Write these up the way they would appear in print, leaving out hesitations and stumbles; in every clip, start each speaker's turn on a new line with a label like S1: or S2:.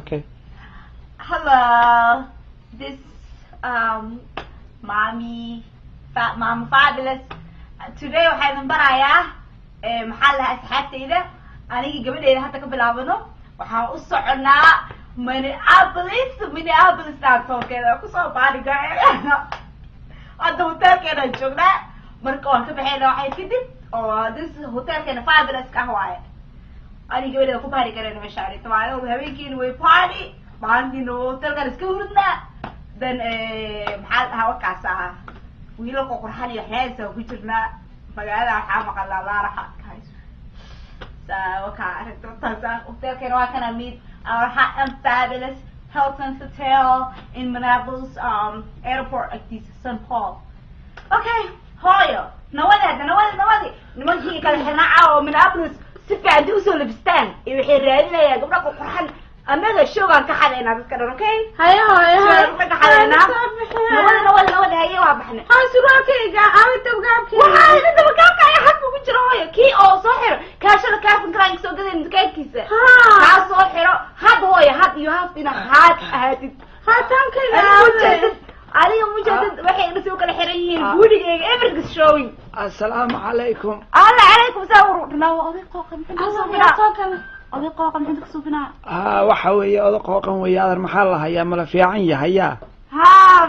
S1: Okay.
S2: Hello, this mommy, mom fabulous. Today waxaa idin barayaa maxaa lahaa asxaabtayda, anigii gabadheyda hadda ka bilaabano. Waxaan u soconaa Minneapolis, Minneapolis downtownkeeda kusoo baari gareena. Hadda hotelkeena joognaa, marka waan ka baxayna waxay kadib oo this hotelkeena fabulous ka ah waaye. Aniga gabadheeda ku party gareyna meeshaan waayo, habeenkiina way party, maalintiina hotelkan iska hurdnaa. Then maxaa dhahaa, wakaas ah wiilal qurxan iyo xeesa ku jirnaa. Magaalada waxaa maqalnaa laaraxa hayso sa wakaa aragta taasa. Hotelkeena waa kana, meet our hot and fabulous Hilton Hotel in Minneapolis airport agtiisa, St. Paul. Okay, hooyo, nawadi hadda, nawadi, nawadi. Nimankii kala xirnaa caawa oo Minneapolis si fiican di usoo labistaan iyo waxay raadinayaan gabdha qurxan. Annaga showgaan ka xadaynaa dadka dhan, okay?
S3: Haye hooyo.
S2: Showgaan ka xadaynaa. Nawadi, nawadi, nawadi. Haye, waa baxnay.
S3: Haa, surwaalkayga aaway, dabgaabkayga?
S2: Waxaa idin dabagaabka ayaa xagga ugu jira, hooyo. Kii oo soo xiro kaashada Calvin Klein soo gadayn dukaankiisa. Kaa soo xiro had, hooyo, had. You have to inaad had ahaatid.
S3: Haa, taankayga
S2: Adiga
S3: aaway?
S2: Mujeedid, adiga mujeedid, waxay dhan soo kala xiran yihiin, gurigayga everything is showing.
S1: Assalaamu calaykum.
S2: Alla calaykum salaam. War dhanaa, oday qooqa muxuu ka suubinaa?
S3: Soo kale.
S2: Oday qooqa muxuu ka suubinaa?
S1: Haa, waxa weeye oda qooqan weeye. Adeer, maxaa la hayaa? Mala fiican yahayaa?
S2: Haa,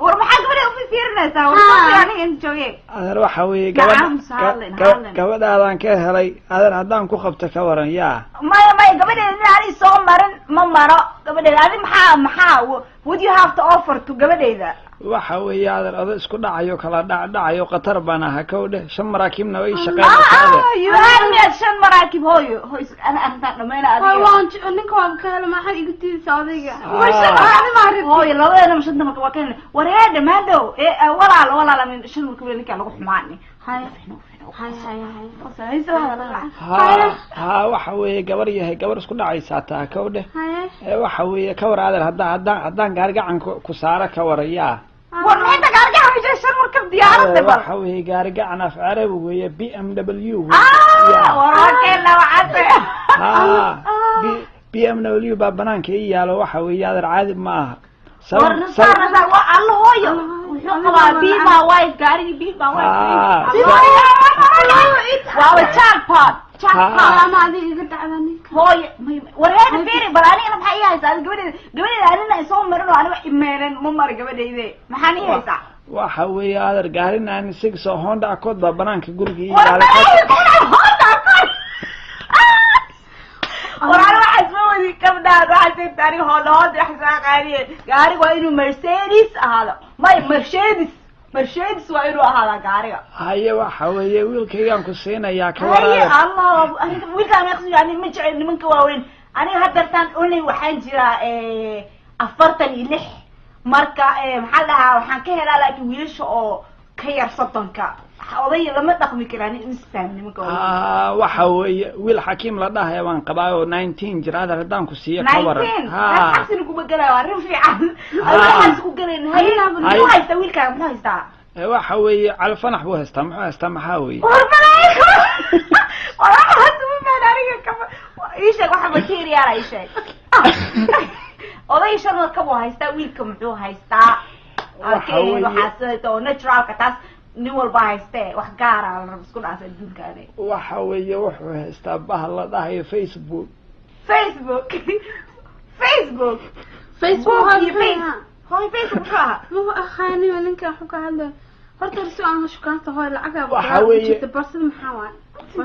S2: war maxaa gabadha u fiirinaysaa? War soo fiir, aniga inta jooge.
S1: Adeer, waxa weeye
S2: Nacam,
S1: gabadh
S2: haalin, haalin.
S1: Gabadhaadaan ka helay adeer, haddaan ku qabto ka waran yaa?
S2: Maya, maya, gabadheeda in ani soo marin ma maro gabadheeda. Adi maxaa what you have to offer to gabadheyda?
S1: Waxa weeye adeer, oda isku dhacayo, kala dhacdhacayo, khatar baan ahaa. Kow dheh, shan maraakiibna way shaqeynaysaa, adeer.
S2: Ah, you had me at shan maraakib. Hooyo, hooyo, ana arrintaan dhamayna.
S3: Hooyo,
S2: adiga
S3: waan ninka waan ka helay, maxaad igu diidaysaa odayga?
S2: War shan
S3: Ani maa rabtid?
S2: Hooyo, labadeena shanta marka waa kan. War hee, dhamaandow ee walaal, walaal, amin shan marka ninkaa lagu xumaani.
S3: Haye haye haye haye.
S1: Haa haa, waxa weeye gabar yahay, gabar isku dhacaysaa taa. Kow dheh.
S3: Haye.
S1: Ee, waxa weeye ka war adeer, haddaan gaarigacan ku saaro ka waran yaa?
S2: War maxay ta gaarigacan shan markab diyaaradda bal?
S1: Waxa weeye gaarigacan af carabi weeye, BMW.
S2: Ah, war waa keenna waxaase.
S1: Haa, BMW baa banaanka ii yaalo. Waxa weeye adeer, caadi ma aha.
S2: War nasaar, nasaar, waa alla. Hooyo, wuxuu qabaa be my wife, gaarigii be my wife. Waaba jackpot, jackpot.
S3: Ama adiga iga dhacda ninka.
S2: Hooyo, war heeda fiiri bal, anigana maxaa ii haysaa? Adi gabadheeda, gabadheeda anina isoo marin oo aniga imeelan ma mari gabadheyde. Maxaan ii haysaa?
S1: Waxa weeye adeer, gaari 96 oo Honda Accord baa banaanka guriga ii
S2: War
S1: yaalo.
S2: Honda Accord! War ani waxaas ma wadi kabdhaan, waxaas inta aniga Honda Honda wax soo qaadiye. Gaariga waa inuu Mercedes ahaado. May, Mercedes, Mercedes waa inuu ahaadaa gaariga.
S1: Haye, waxa weeye wiilkaygaan ku siinayaa ka war
S2: Haye.
S1: Adeer.
S2: Allah, aniga wiilkaan meeqsi? Ani ma jecel nimanka waaweyn. Aniga haddartaan only waxaan jiraa 46. Marka maxaa dhahaa, waxaan ka helaa laakiin wiilasha oo ka yar 30-ka. Oday lama dhaqmi kara ani, isfaham nimanka waaweyn.
S1: Waxa weeye wiil Xakiim la dhahaya baan qabaa oo 19 jir. Adeer, haddaan ku siiyo ka waran?
S2: 19?
S1: Ha.
S2: Xabsina kuma gelayo, arrin fiican. Adiga xabsi ku gelayn. Haye, muxuu haystaa wiilkaaga? Muxuu haystaa?
S1: Waxa weeye calfanax buu haystaa. Muxuu haystaa? Maxaa weeye?
S2: War malaa'ika, war waxaas uma fahmin aniga. Kama ii sheeg waxa material ii sheeg. Oday shan markab uu haystaa, wiilka muxuu haystaa?
S1: Waxa weeye-
S2: Waxaas oo naturalka taas nin walba haystee, wax gaara la rabo isku dhaasa adduunkaani.
S1: Waxa weeye wuxuu haystaa bahal la dhahayo Facebook.
S2: Facebook, Facebook.
S3: Facebook.
S2: Book iyo face. Hooy, Facebook muxuu ahaa?
S3: Ma aqaani ninka wuxuu ka hadlay. Horta si aan shukaanta, hooy, lacag
S1: Waxa weeye-
S3: jirta, barsada maxaa waay?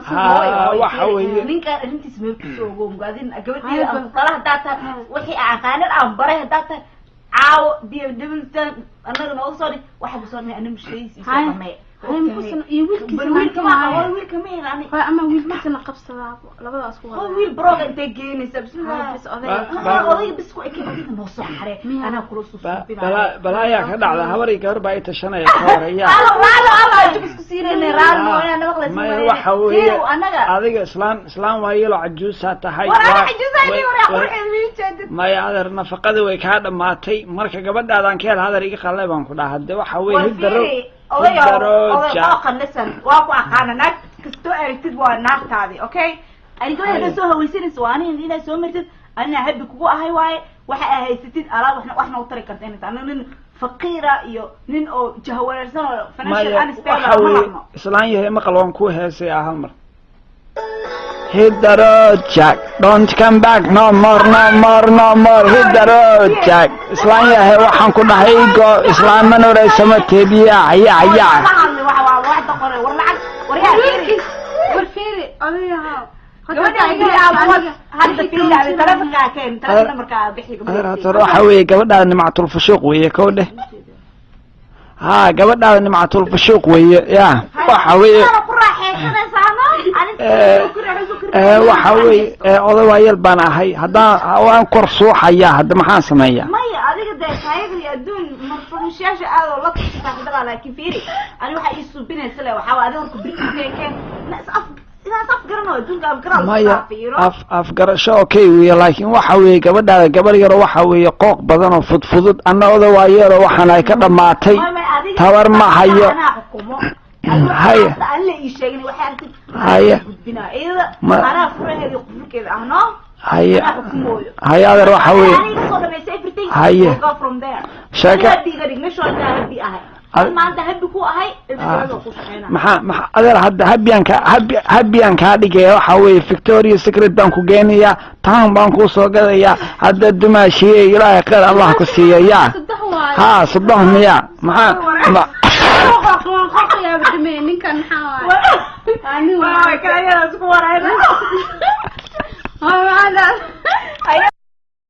S1: Ha, waxa weeye
S2: Ninka arrintiisa meel kusoo ogo adin gabadheeda aan ku qala haddaa tahay, wixii aan aqaanin aan baray haddaa tahay, caawo BMW tan annaga nooga soo dhig, waxa kusoo dhig anna mushkiladiisa isoo
S3: Haye.
S2: dhamee.
S3: Haye, muxuusan iyo wiilkiisa
S2: Bal wiilka ma hooy, wiilka ma hel ani.
S3: Hooy, ama wiilkiisana qabsadaa, labadaas ku
S2: Hooy, wiil broga intay geenaysa? Bismillah.
S3: Bis odayga.
S2: Odayga bis ku ekay, odayga noo soo xare.
S3: Miya?
S2: Anaa kula susuubinaya.
S1: Balaayaa ka dhacda, habar iyo gabar baa i tashanaya ka waraya.
S2: Alo alo alo, jib isku siinayna raali mooyaan nabaqla.
S1: Maya, waxa weeye
S2: anaga
S1: adiga islaan, islaan waayelo cajuusaa tahay.
S2: War ana xajuusaa war qurxin mii jeedid.
S1: Maya adeer, nafaqadii way kaa dhamaatay. Marka gabadhaadaan ka hel, adeer, iga qalay baan ku dhaha. Hadde waxa weeye
S2: War
S1: hidaro
S2: fiiri, oday oday
S1: hidaroja.
S2: Qooqa, listen, waa ku aqaana. Naag kastoo aragtid waa naagtaadi, okay? Aniga waxay soo hawaysanaysa waa aniga inaad soo martid. Anina happy kugu ahay waaye. Waxa ay haysatid alaab waxna waxna u tari karta inay tahay. Aniga nin faqiira iyo nin oo jahawareersan oo financial
S1: Maya,
S2: unstable
S1: waxa
S2: ma
S1: weeye,
S2: rabno.
S1: Islaan yahay, maqal, waan ku heesay hal mar. Hit the road, Jack. Don't come back no more, no more, no more. Hit the road, Jack. Islaan yahay, waxaan ku dhahay go islaan ma noreysama teebiya ya ya.
S2: Ma hadli, waxa waa wax doqonay. War lacag, war yaa fiiri.
S3: War fiiri, odayahow.
S2: Gabadha hadda fiiri, telefonkaa keen, telefon numberkaa bixi.
S1: Adeer, hata waxa weeye gabadhaada Nimcatul Fushuuq weeye, kow dheh. Haa, gabadhaada Nimcatul Fushuuq weeye. Ya, waxa weeye
S2: ku raaxaysanaysaa no.
S1: Waxa weeye oday waayeel baan ahay, haddaan waan kor suuxayaa, hadda maxaan sameeyaa?
S2: Maya, adiga dee taayaga iyo adduun marfarmashiyaasha aad oo la tasha saaxiibada, laakiin fiiri, ani waxaa ii suubinaysa le waxaa waa adiga horta birkeen is af inaan is af garano adduunka af garaa.
S1: Maya, af afgarasho okay weeye, laakiin waxa weeye gabadhaada gabar yaro waxa weeye qooq badan oo fudfudud, anna oday waayeelo waxaan ay ka dhammaatay, tabar ma hayo.
S2: Anaa xukumo.
S1: Haya.
S2: Alle ii sheegin waxay aragtid.
S1: Haya.
S2: Gudbinaa iyada. Anaa furaheeda iyo qufulkeeda ah no.
S1: Haya.
S2: Anaa xukumooyo.
S1: Haya adeer, waxa weeye
S2: aniga soo dhamaysa everything.
S1: Haye.
S2: We'll go from there.
S1: Sheeka-
S2: happy iga dhig meesha waa happy ahay. Maanta happy ku ahay, ilmaha ku shaqeynaa.
S1: Maxaa adeer, hadda happy-aan ka happy-aan kaa dhigaya, waxa weeye Victoria Secret baan ku geenayaa, town baan kuu soo gadayaa. Hadda dumaashiye, Ilaahay khayr Allah ku siiya ya.
S3: Saddex waaye.
S1: Haa, saddex miya? Maxaa
S3: Waan qoqayaa dhameey ninkan, maxaa waaye? Ani
S2: waa kala isku warayna.
S3: Waa.